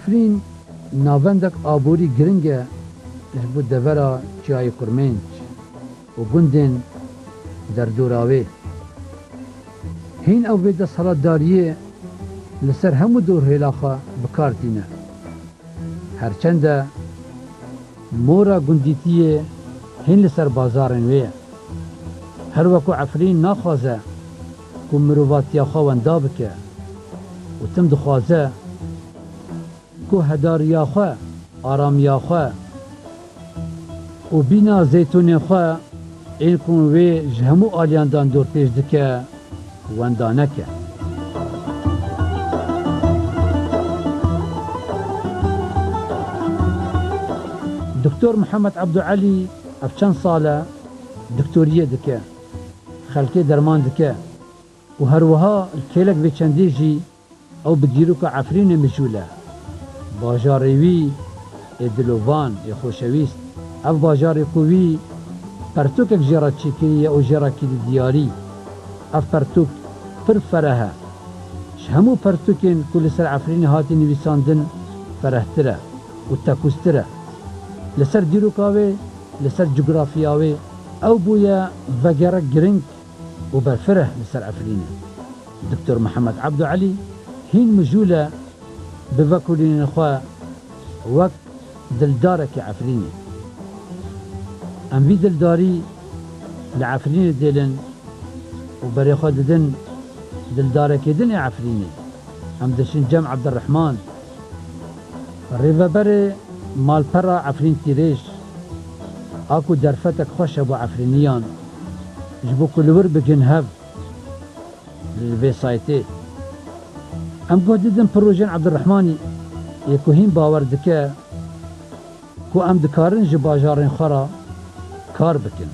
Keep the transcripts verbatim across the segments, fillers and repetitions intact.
Efrîn navendek aborî giring e ji bo devera Çiyayê Kurmênc û gundên derdora wê. Hîn ew vê desthilatdariyê li ser hemû dorhêla xwe bi kar tîne. Her çende mora gundîtiyê hîn li ser bazarên wê ye. Her weku Efrîn naxwaze ku mirovatiya xwe wenda bike û tim dixwaze ku hedariya xwe, aramiya xwe û bîna zeytûnên xwe ên ku wê ji hemû aliyan dan dorpêç dike, wenda neke. Doktor Mihemed Ebdu Elî ev çend sal e doktoriyê dike, xelkê derman dike û her wiha li kêlek vê çendê jî ew bi dîroka Efrînê mijûl e. Bajarê wî ê dilovan, ê xweşewîst, ev bajarê ku wî pertûkek jê re çêkiriye û jê re kirî diyarî. Ev pertûk pir fereh e. Ji hemû pertûkên ku li ser Efrînê hatî nivîsandin ferehtir e û tekûztir e. Li ser dîroka wê, li ser cografiya wê ew bûye vegerek giring û berfireh li ser Efrînê. Doktor Mihemed Ebdu Elî hîn mijûl e bi vekolînên xwe wek dildarekî Efrînê. Em vî dildarî li Efrînê dêlin û berê xwe didin dildarekê din ê Efrînê. Em diçin cem Ebdirrehman, rêveberê malpera Efrîn Tîrêj, a ku derfetek xweş e bo Efrîniyan, ji bo ku li wir bigin hev. Li vê saytê em guh didin projên Ebdirrehmanî yê ku hîn bawer dike ku em dikarin ji bajarên xwe re kar bikin.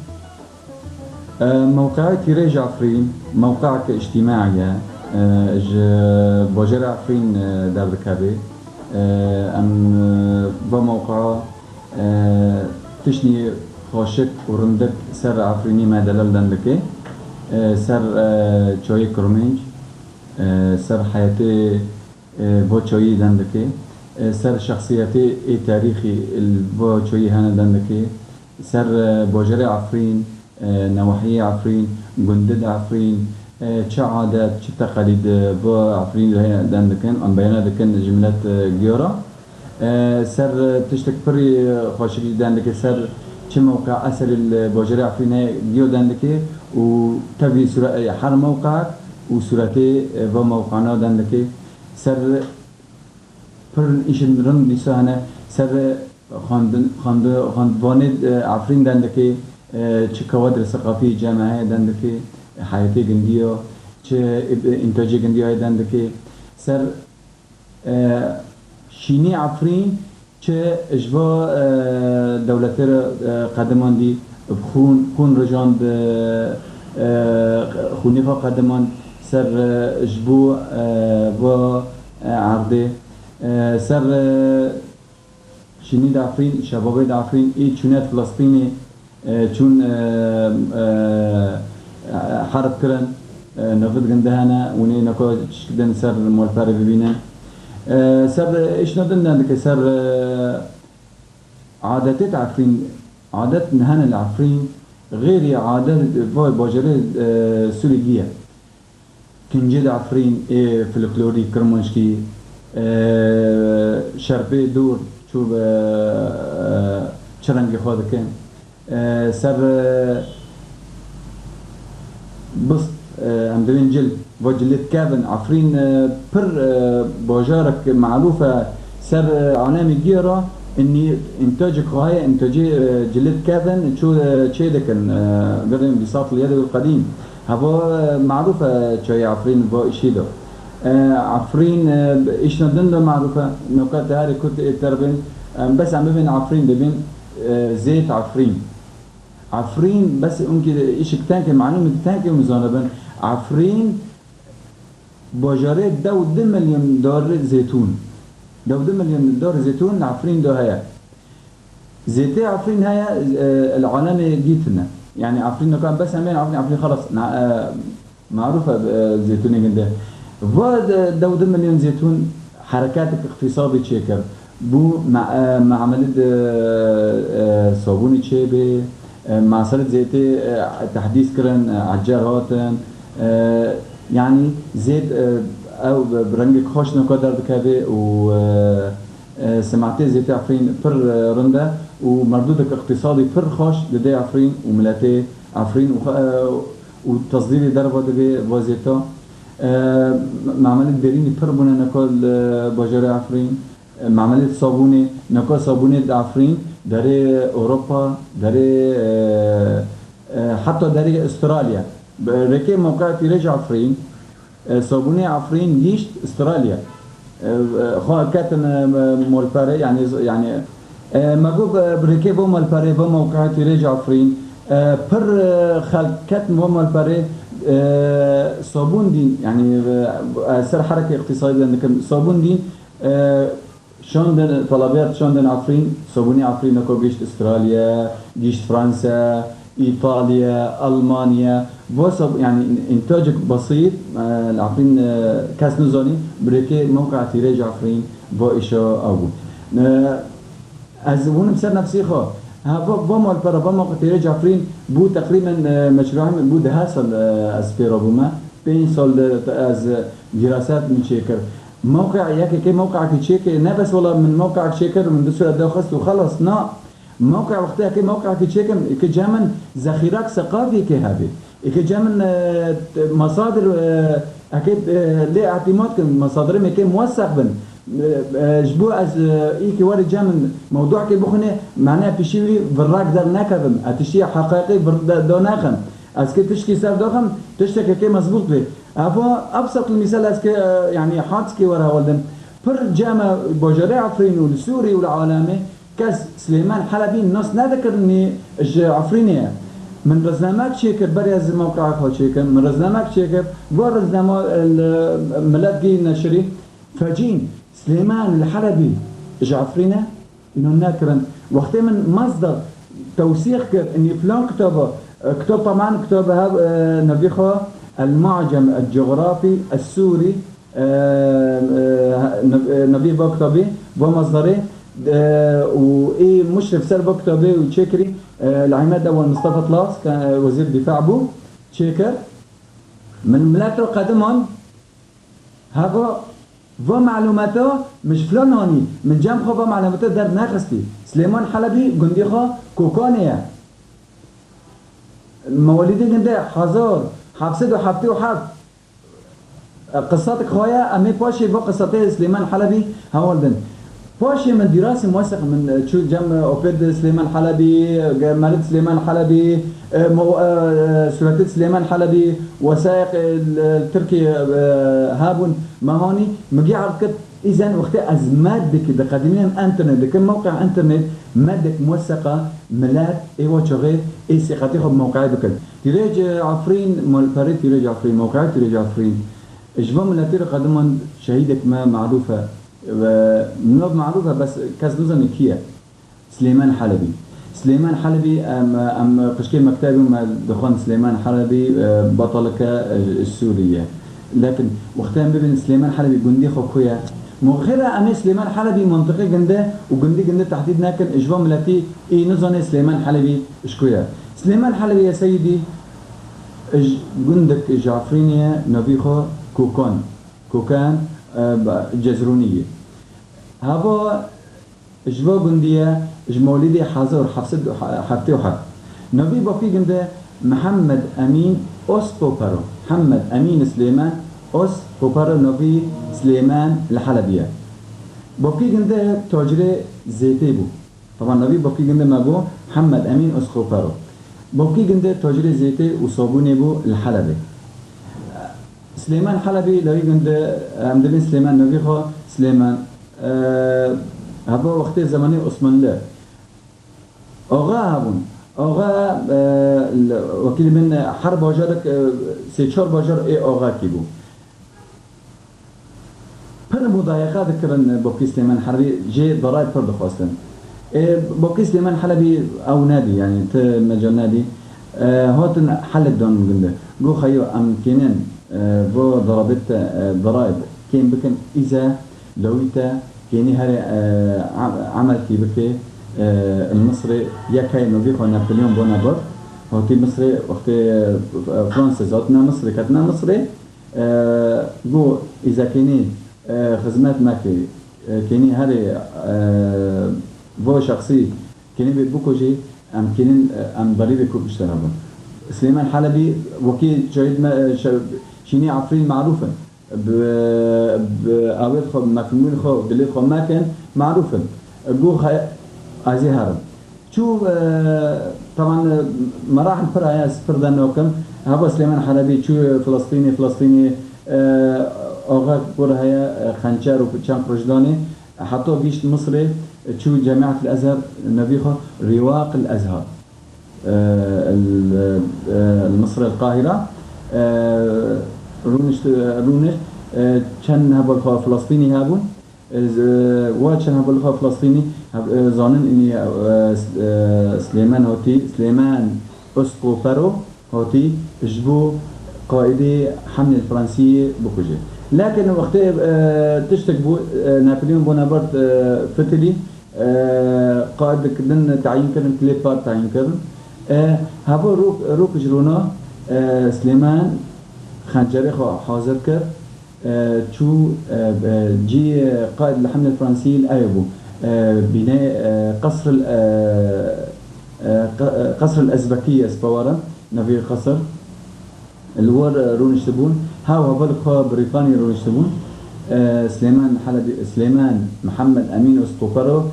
E, mewqeya Tîrêj Efrîn mewqeek îctîmaî ye, e, ji bajarê Efrîn, e, derdikeve. E, em, e, va mewqeya E, tiştî xweşik û rindik ser Efrînî me delal dendikê, e, ser, e, çayê Kurmênc, e, ser heyetê, e, bo çayî dendikê, e, ser şexsiyetê ê tarîxî li bo çayî hene dendikê, ser, e, bajarê Efrîn, e, newahiyê Efrîn, gundê de Efrîn, e, çi adet, çi teqelîd, e, bo Efrîn re den dikin, em beyana dikin ji milet, e, giyo re. E, ser, e, tiştek pirî, e, xweşik jî den dike ser çi mewqe eserê li bajarê Efrînê giyo den dike û tevî sûre-, e, her mewqeek û sûretê, e, va mewqana den dike. Ser Pir îşên rind dîsa hene ser xwendin-, xwend-, xwendvanê, e, Efrîn dendikê, e, çi kawadre seqafî cem heye dendikê, heyetê gindiya, çi, e, întacê gindiya heye dendikê. Ser, e, şînî Efrîn çi ji va, e, dewletê re, e, qedimandî, bi xûn, xûn rijand, e, e, xûnê xwe qedimand ser, e, ji bo, e, va, e, erdê. E, ser, e, şînî de Efrîn, şebabê de Efrîn, ê çûne Filistînê, e, çûn, e, e, herb kirin, e, navit ginde hene, hûn ê neka çişk din ser malperê bibînin. E, ser, e, îşna din ne dike, ser, e, adetê de Efrîn, adet hene li Efrîn, xêrî adet, vay bajarê, e, Sûrî giye. Kincê de Efrîn ê folklorî kirmanckî, E, şerpê dûr çû bi, e, çi rengê xwe dikin. E, ser, e, bist, e, em dibên cil, va cilê dikevin. Efrîn, e, pir, e, bajarek malûf e ser, e, alemê giya re, înî întacek xwe heye, întacê, e, cilê dikevin, çû, e, çê dikin, e, gurên bîsat li yedê qedîm. Heva, e, malûf e çayê Efrîn va îşî de. E, Efrîn, e, îşna din de malûf e. Noka te herê ku tê terbin, e, bes em bibên Efrîn dibin, e, zêt Efrîn. Efrîn, bes unkî îşik tenkê, malûm tenkê hûn zanibin. Efrîn, bajarê dew du milyon darê zêtûn. Dew du milyon darê zêtûn li Efrîn de heye. Zêtê Efrîn heye, e, li alemê dîtine. Yani Efrîn noka bes em ê Efrîn, Efrîn xelas, na, e, marûf e, e, zêtûnê ginde. Va de, dew du milyon zêtûn hereketek îqtîsadî çêkir. Bû me-, e, meamelî de, e, sabûnê çêbê, e, meselê zêtê, e, tehdîs kirin, e, ecer hatin. E, yani zêt, e, ew bi rengek xweş noka derdikeve û, e, E, simatê zêtê Efrîn pir, e, rind e û merdûdek îqtîsadî pir xweş didê Efrîn û miletê Efrîn û xwe, e, û tesdîrê derva dibê va zêta. E, meamelê derînî pir bûne neka li bajarê Efrîn. E, meamelê sabûnê, neka sabûnê di Efrîn, derê Ewropa, derê, e, e, heta derê Astralya. Bi rêkê mewqeya tîrêj Efrîn, E, sabûnê Efrîn gihîşt Astralya. E, e, xwe ketin, e, molpere, yani, z-, yani, e, me got, e, bi rêkê bo molperê, bo mewqeya tîrêj Efrîn, e, pir, e, xelk ketin bo molperê, e, sabûn dîn, yani, e, e, ser hereke îqtîsadî de dikim, sabûn dîn, e, Şandin, telebiyat şandin Efrîn, sabûnê Efrîn neka gihîşt Astralya, gihîşt Fransa, Îtalya, Almanya. Va sab-, yani întacek besît, e, li Efrîn, e, kes nizanî, bi rêkê mewqeya tîrêj Efrîn va îşa ew bû. E, ez hûnim ser nefsê xwe. Ha, va, va malpera, va mewqeya tîrêj Efrîn bû teqrîben, e, meşrûa min bû deh sal, e, ez pê re bûme. Pênc sal de ez, e, dîraset min çêkir. Mewqe, yekê kê mewqeekî çêkê, ne bes wela min mewqeek çêkir, min du sure derxist û xelas, na. Mewqe wextê yekê mewqeekî çêkim, eke cem min zexîrak seqafî kê hebê. Eke cem min, e, t-, masadir, e, eke, e, lê îtîmat kin, masadirê me kê muweseq bin. E, e, ji bo ez, e, îkî werê cem min mewduekê bixwînê, mane pişî wî virrek der nekevim. Ez tiştî heqeqî vir de, do nexim. Ez kê tişkî ser doxim, tiştekê kê mezbût bê. Eva, ebsetul misal ez kê, e, yani hatskê were hewldin. Pir cem e bajarê Efrîn û li Sûrî û li alemê kes Silêman Helebî nas nedikirin nî ji Efrînê ye. Min riznamek çêkir, berê ez mewqeya xwe çêkim. Min riznamek çêkir. Go riznama, e, li milet gî neşirî. Fecîn, Silêman li Helebî ji Efrîn e? Îno nekirin. Wextê min masder tewsîx kir, inî filan kitaba, e, kitab, teman kitabe hev, e, nevî xwe El-Mu'cem El-Cugrafî El-Sûrî, e, e, nev-, e, nevî va kitabê, va masderê, e, û ê muşrif ser va kitabê û çêkirî, e, El-Îmed Ewel Mustafa Tlas, ke, e, wezîr dîfa bû, çêkir. Min milet re qediman, Heva va malûmeta min ji filan hanî, min cem xwe va malûmeta dernexistî. Silêman Helebî gundî xwe Kokanê ye. Mewlîdê ginde hezar heft sed û heftê û heft qisatek xwe ye, em ê paşê va qisatê Silêman Helebî hewl din. Paşê min dîrasî muweseq min, e, çû cem, e, opêr di Silêman Helebî, e, ge-, merid Silêman Helebî, e, mo-, e, e, sûretê Silêman Helebî, wesayeq, e, li Tirkiyê, e, hebûn, me hanî, min gê erd kir, îzen wextê ez medekî di qedîmînên internet dikim, mewqeya internet, medek muweseqa milet ê wa çaxê ê sîqetê xwe bi mewqeyê bikin. Tîrêj, e, Efrîn, malperê tîrêj Efrîn, mewqeya tîrêj Efrîn. Ji van miletê re qediman şehîdek me marûf e. Ve nav marûf e, bes kes nizane kî ye. Silêman Helebî. Silêman Helebî, em, em qişkê mektebê me dixwend Silêman Helebî, e, betaleke, e, Sûrî ye. Lekin wextê em bibînin Silêman Helebî gundî xwe ku ye? Moxira em ê Silêman Helebî mantiqê ginde û gundî ginde tehdîd nekin, ji van miletî ê nizane Silêman Helebî ji ku ye. Silêman Helebî ye seyidî, ji gundek ji Efrînê ye, navî xwe Kokan. Kokan, e, Cezrûnî ye. Heva ji bo gundî ye, ji molîdê hezar û heft sed û heftê û heft. Navî bavkî gundê Mihemed Emîn Oskopero. Mihemed Emîn Silêman Oskopero navî Silêman li Helebî ye. Bavkî gundê tacirê zêtê bû. Teban navî bavkî gundê me got Mihemed Emîn Oskopero. Bavkî gundê tacirê zêtê û sabûnê bû li Helebê. Silêman Helebî, lawî gundê, em dibên Silêman navî xwe Silêman, e, heva wextê zemanê Osmanlî. Axa hebûn. Axa, e, li, wekî li min her bajarek, e, sê çar bajar ê axakî bû. Pir mudayeqa dikirin Bokî Silêman Helebî, jê darayb pir dixwestin. Ê, Bokî Silêman Helebî ew nedî, yanî ti mecal nedî. E, hatin Heleb dan gundê. Got, xeyo, em kênin, e, bo darabê te, e, darayb kêm bikin, îze lawî te kênî herê, e, em-, emelkî bike, e, li Misrê yek heye navî xwe Napolyon Bonaparte, hatî Misrê wextê, e, Fransız hatine Misrê, ketine Misrê, e, got, îze kênî, e, xizmet meke, e, kênî herê, e, vo şexsî kênî bê bikujî, em kênin, e, em berî vê kuştina bin. Silêman Helebî wekî şahid me, e, şe-, şînî Efrîn marûf in. Bi, bi awêt xwe, mefhûmên xwe, dilê xwe mekin, marûf in. Got, ez ê herim. Çû, e, teban, e, merahil pir heye, ez pir de nakim. Heva Silêman Helebî çû Filistînê, Filistînê, e, axek kur heye, e, xençer û çend qurşdanê. Heta gihîşt Misrê, çû Camiatil Ezher, navî xwe Rîwaqil Ezher. E, li, e, li Misrê, li Qahîra, e, rûnişt, rûnişt, e, çend hevalê xwe Filistînî hebûn. E, z-, e, wa çend hevalê xwe Filistînî heb-, e, zanin, înî, e, s-, e, Silêman hatî, Silêman Oskopero hatî ji bo qaîdê hemlê Fransiyê bikuje. Lakin wextê, e, tiştek bû, e, Napolyon Bonaparte, e, fitilî, e, qaîd din tayîn kirin, Klêpar tayîn kirin. E, heva rok, rok ji rûna, e, Silêman xencerê xwe hazir kir. E, çû, e, e, cî, e, qaîd li hemlê Fransî li ew bû. E, bînê, e, qesr el, e, e, qe-, e, qesr el Ezbekî, ez bawer im, navî qesr. Li wir, e, rûniştibûn. Hew hevalê xwe Brîtanî rûniştibûn. E, Silêman Helebî, Silêman Mihemed Emîn Oskopero,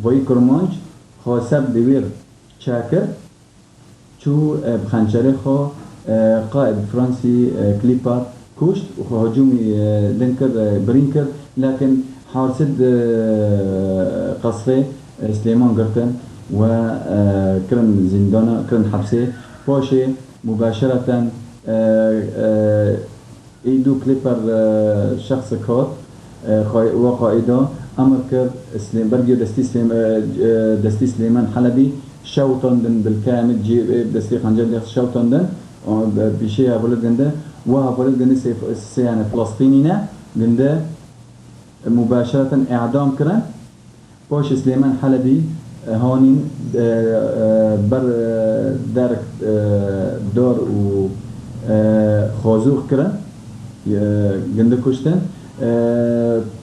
vayî Kurmanc, xwe ser dewêr çêkir. Çû, e, bi xençerê xwe, e, qaîd Fransî, e, Klîpar kuşt û xwe hicûmî, e, din kir, e, birîn kir, lakin harsid, e, qesrê, e, Silêman girtin we, e, kirin zîndana, kirin hepsê. Paşê mubaşereten, e, e, Ê du Klîpar, e, şexsek hat, e, qay-, wa qaîda emir kir, Silê-, bergiya destî Silêm-, e, e, destî Silêman Helebî şewtandin, bilkemê cî, e, destî xencer dest şewtandin, o, be-, pîşê hevalê gundê, wa hevalê gundê sê, sê, yani Filistînî ne, gundê, e, mubaşereten îdam kirin. Paşê Silêman Helebî, e, hanîn, e, e, ber, e, derg, e, dar û, e, xwazûx kirin, e, gundê kuştin, e,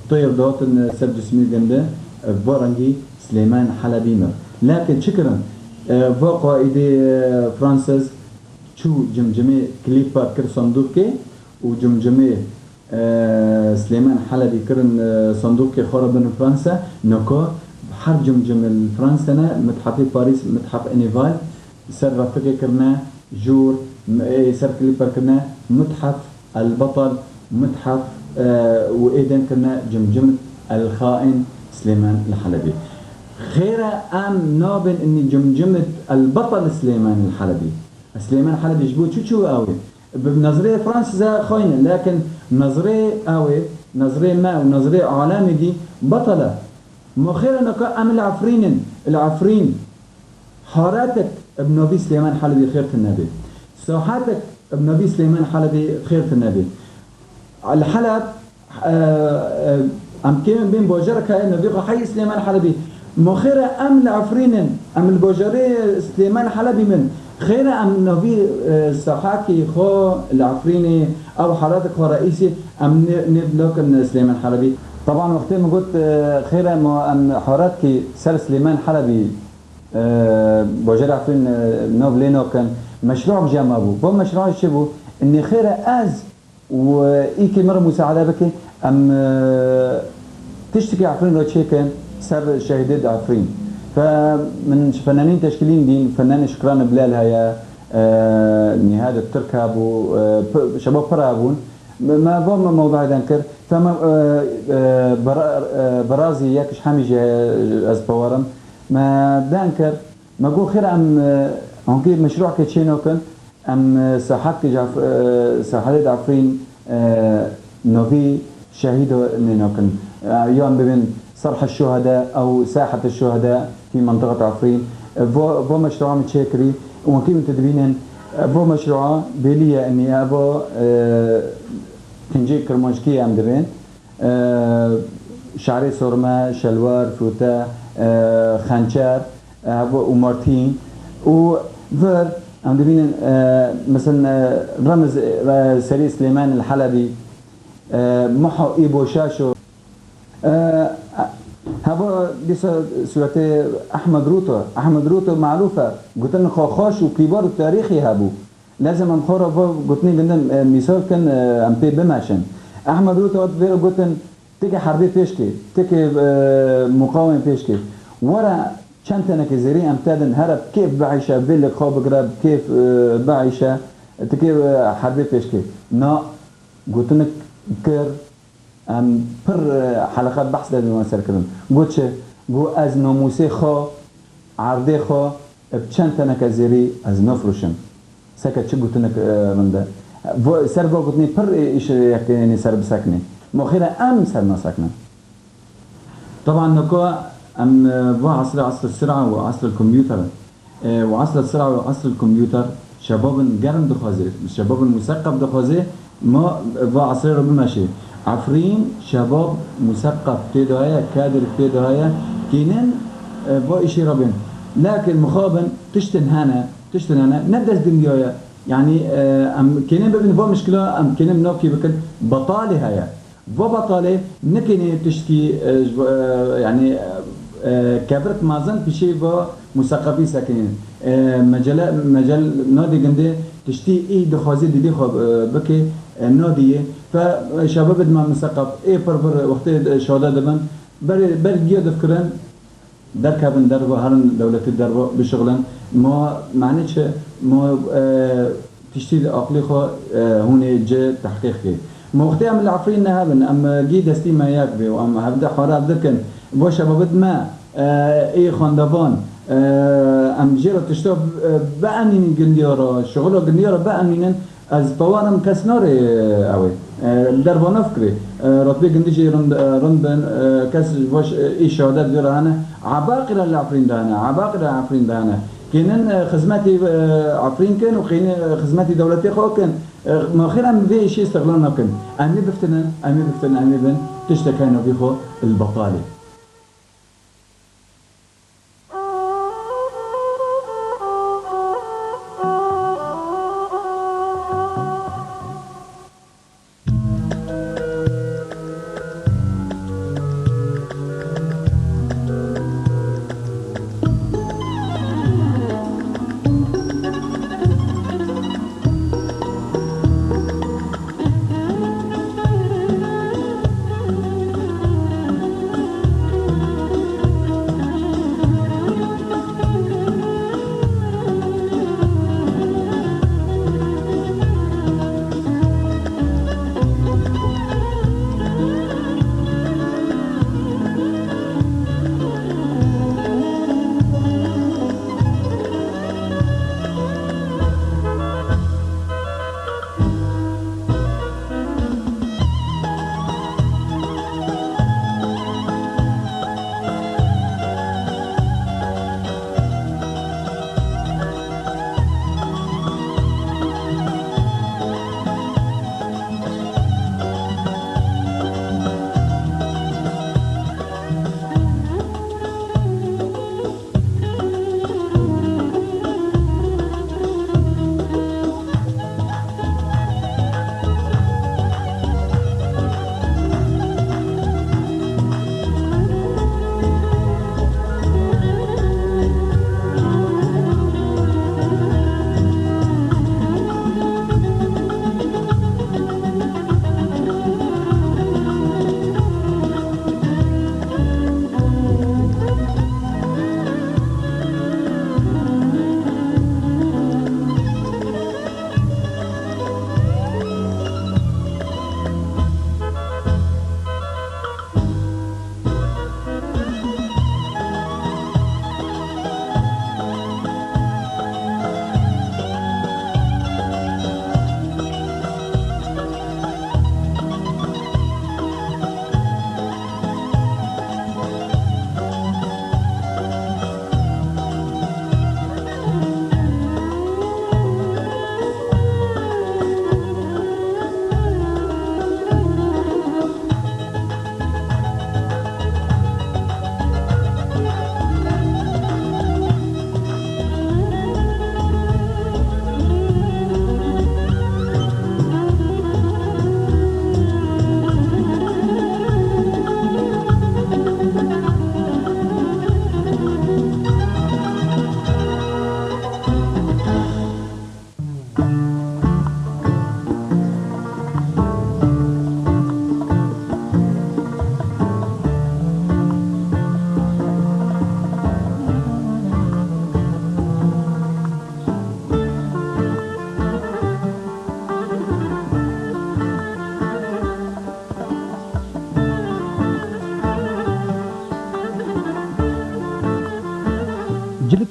têr datin ser cismî gundê, e, va rengî Silêman Helebî mir. Lakin çi kirin? E, va qaîdê, e, Fransız çû cimcimê Klîpar kir sandûqê û cimcimê E, Silêman Helebî kirin, e, sandûqê xwe re birin Fransa. Noka her cimcim li Fransa ne, Mithefê Parîs, Mithef Enival, ser refiqê kirine jor, m-, ê ser Klîpar kirine Mithef El Betel, Mithef, e, û êden kirine cimcim El Xain Silêman li Helebî. Xêre em nabên inî cimcim El Betel Silêman li Helebî. Silêman Helebî ji bo çi çû ew ê? Bi nezrê Fransîza xayîn e, lakin nezrê ew ê, nezrê me û nezrê alemê dî betel e. Ma xêr e naka em li Efrîn in, li Efrîn haretek bi navî Silêman Helebî xêr tune bê. Sahetek bi navî Silêman Helebî xêr tune bê. Li Heleb, e, e, em kêm bên bajarek heye, navê xwe Heyî Silêman Helebî. Ma xêr e em li Efrîn in, em li bajarê Silêman Helebî bin. Xêr e, em navî, e, sahakî xwe li Efrînê, ew halatek xwe reîsî, em nê-, nêv nakin Silêman Helebî. Teban wextê min got, e, xêr e, ma em halatkî ser Silêman Helebî, e, bajêr Efrîn, e, nav lê nakin. Meşrû jî ma bû. Bo meşrû çi bû? Nê xêr e ez û îkê min re musaade bike, em, e, tiştekî Efrîn re çêkin ser şehîdê di Efrîn. Fe min ji fenanên teşkîlîn dîn, fenanê Şikran Bilal heye, e, Nihad Tirk hebû, e, pi-, şebab pir hebûn. Me, me va me mewduê dan kir. Fe me, e, e, bera-, e, berazî yek ji hemî jî heye, ez bawerim. Me dan kir. Me got, xêr em, e, hingê meşrûkê çê nakin, em, e, sahetkê ji Ef-, e, sahetê di Efrîn, e, navî şehîd nê nakin. E, yan bibin Serh Şuhada ew Sahet Şuhada fî mentiqet Efrîn. E, vo, vo meşrûa min çêkirî û wekî min tu dibînin, e, vo meşrûa bêlî ye, enî evo, e, kincê kirmanckî em dibên. E, şarê sorme, şelwar, fûte, e, xençer, e, bo-, û martîn û vir, em dibînin, e, mesela, e, remz, e, serî Silêman el Helebî, e, Muho Îbo Şaşo. E, heva dîsa sûretê Ehmed Rûto. Ehmed Rûto malûf e. Gotin xwe xweş û kîbar û tarîxî hebû. Lazim em xwe re bo gotinê gundin, e, mîsal kin, e, em pê bimeşin. Ehmed Rûto hat vê re gotin, tikê herbê pêşkê, tikê, e, muqawimê pêşkê. Were çend tenekê zêrî em te din, here bi kêf bieyşe, vê li xwe bigire, bi kêf, e, bieyşe, tikê, e, herbê pêşkê. Na gotinik kir, Em pir, e, heleqe behs de dibin ser kirin. Got çi? Got, ez namûsê xwe, erdê xwe, bi çend teneke zêrî ez nafroşim. Seke çi gotinek, e, rind e. Vo-, ser va gotinê pir, e, îş, e, yek, e, ser biseknê. Ma xêr e em ser naseknin. Teban niko em, e, va esrê, esr sira û esr kompûter. E, û esr sira û esr kompûter, şebabin germ dixwaze, şebabin museqef dixwaze, ma va esrê re bimeşê. Efrîn, şebab museqef tê de heye, kadir tê de heye, kênin, e, va îşê re bên. Lakin mixabin tiştin hene, tiştin hene, ne dest dingiya ye. Yanî, e, em kênin bibin va mişkila, em kênin navkî bikin, betalê heye. Va betalê nikênê tiştkî, e, ji bo, e, yanî, e, kevrik mezin pişê va museqefî sekinîn. E, mecele, mecel nadê gundê tiştî î dixwazê didî xwe, e, bike, e, nadî yê. Fe, e, şebabê dima museqef ê pir vir wextê, e, şade dibin. Berê, ber giya difikirin. Derkevin derva, herin dewletê derva bişixulin. Ma, mane çi? Ma, e, tiştî li aqlê xwe, e, hûnê ci tehqîq kê. Ma wextê em li Efrîn ne hebin, em, e, gî destî me yek bê û em hevde xwe re dikin. Va şebabit me, e, ê xwendevan, e, em jê re tişta, e, bienînin gundiya re, şixula gundiya re bienînin. Ez bawerim kes nare ew ê, e, li derva nafikirê. E, rotbê gundî jî rind, e, rind bin, e, kes ji baş, e, î şehadet vê re hene. Ebaqî re li Efrîn de hene, ebaqî re Efrîn de hene. Kênin, e, xizmetî, e, Efrîn kin û kênin, e, xizmetî dewletê xwe kin. E, ma xêr em vê îşê îstixlal nakin. Em ê biftinin, em ê biftinin, em ê bin tiştek hene vî xwe li betalê.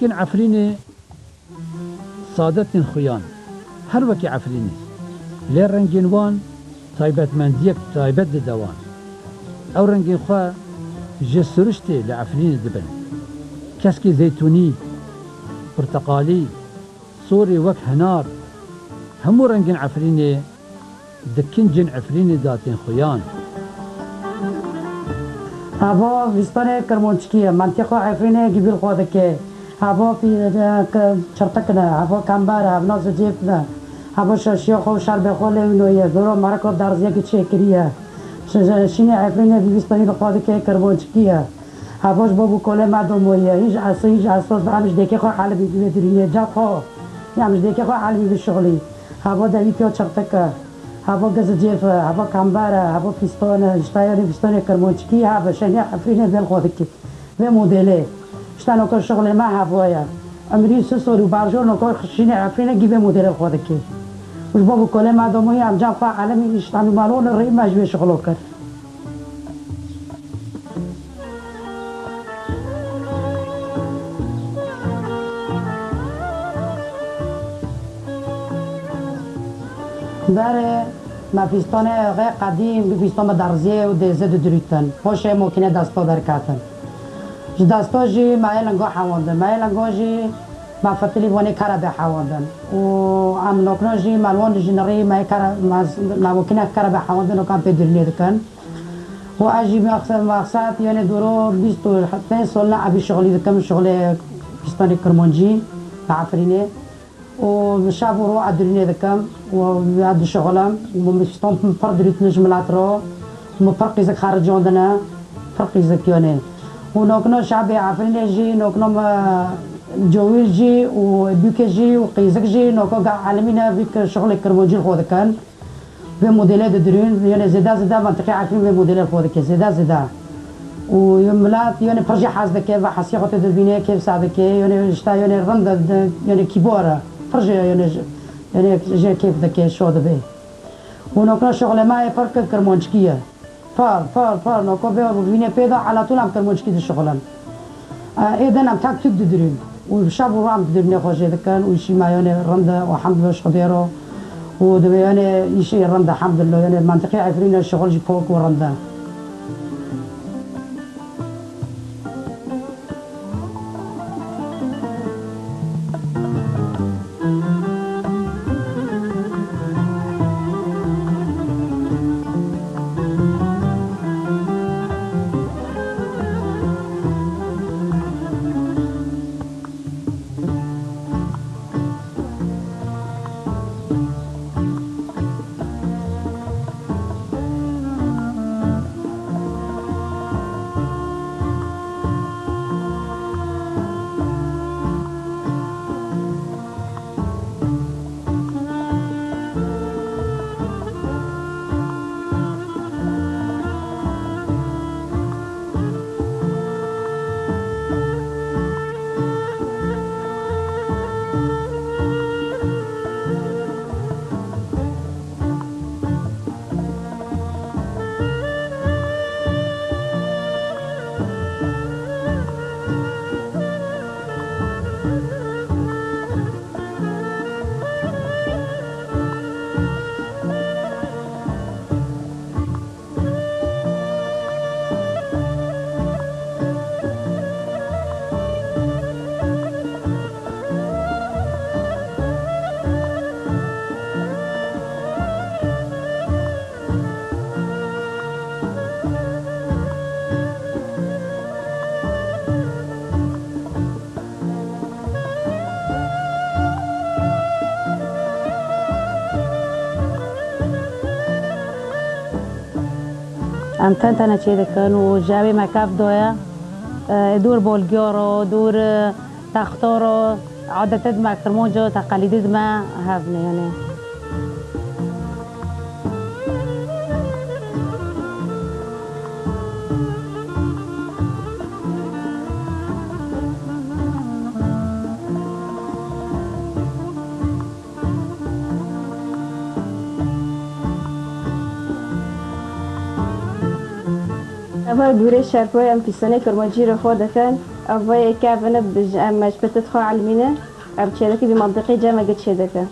Rengên Efrînê sade tên xuyan, her wekî Efrînê. Lê rengên wan taybetmendiyek taybet dide wan. Ew rengên xwe ji siriştê li Efrînê dibin. Keskê zeytûnî, pirteqalî, sorê wek hinar, hemû rengên Efrînê di kincên Efrînê de tên xuyan. Heva vîstanê Kirmonçikî ye. Mentiqa Efrînê givî li xwe dike. Heva pî-, ke-, çirtik ne. Heva kember e. Hevna zicêf ne. Heva şaşiya xwe û şerbê xwe lê wîno ye. Dora merika derziyekî çêkiriye. Şi-, şînê Efrînê vî vîstanî li xwe dike, Kirmonçikî ye. Heva ji bo bûkolê me domoyî ye. Hîj eso, hîj eso, em ji dêkê xwe elimî divê dirînê. Ca xwe. Em ji dêkê xwe elimî bişixulî. Heva devî piya çirtik e. Heva gizicêf e. Heva kember e. Heva fîston e. Îşte yanî fîstonê Kirmonçikî heva şenê Efrînê vê li xwe dikî. Vê modêlê. Îşte noka şixulê me heva ye. Emirî si sol û barjor noka şînê Efrînê gî vê modêlê li xwe dikî. Û ji bo bûkolê me domoyî em ca xwe elimî îşte nûmalon rî me ji vê şixulo kir. Berê me fîstonê xê qedîm, bi fîston bi derziyê û dêzê didirûtin. Hoşê mokîne desto derketin. Ji desto jî me yê lingo hewandin. Me yê lingo jî me fitilî vonê kere bê hewandin. Û em nokno jî me li wan dijî nirî me yê kere, me, me mokîne kere bê hewandin û kan pê dirînê dikin. Û ez jî mexse-, mexsed, yanê dûro bîst û pênc sol ne evî şixulî dikim, şixulê pîstanê Kirmancî li Efrînê. Û bi şev û ro edurînê dikim û ya dişixulim. Û min pîston pir dirîtine ji milet ro. Min pir qîzik xericandine, pir qîzik yanê. Û nokno şebê Efrînê jî, nokno me cowîr jî û dûkê jî û qîzik jî, noko ga elimîne vî şixulê Kirmancî li xwe dikin. Vê modêlê didirûn, yanê zêde zêde mentiqê Efrîn vê modêlê li xwe dike, zêde zêde. Û milet, yanê pir jî hez dike, ve hesiya xwe tê dibîne, kêf sa dike, yanê işte, yanê rind e, yanê kîbar e, pir jî, yanê ji, yanê jê kêf dike, şo dibe. Û nokna şixulê me yê pir ki-, kirmanckî ye. Pir, pir, pir, noko vê vînê pê de elatûl em kirmanckî dişixulin. E, ê din em tek tûk didirîn. Û şev û roj em didirînê xwe jê dikin û îşî me yanê rind e û hemd be ji Xwedê re. Û divê yanê îşê rind e, hemdulillah, yanê mentiqê Efrînê şixul jî pok û rind e. Em ten tene çê dikin û ji evê me kef doye, e, dûr bolgiyo ro, dûr, e, texto ro, adetê di me kirmonco, teqelîdê di me hev ne yanê. Eva gure şerpoy em pîstanê kirmancî re xwe dikin. Ev vê kevine bi ji em me ji pêtir xwe elmîne. Ev çêdekî bi mantiqî cem me giç çêdeke.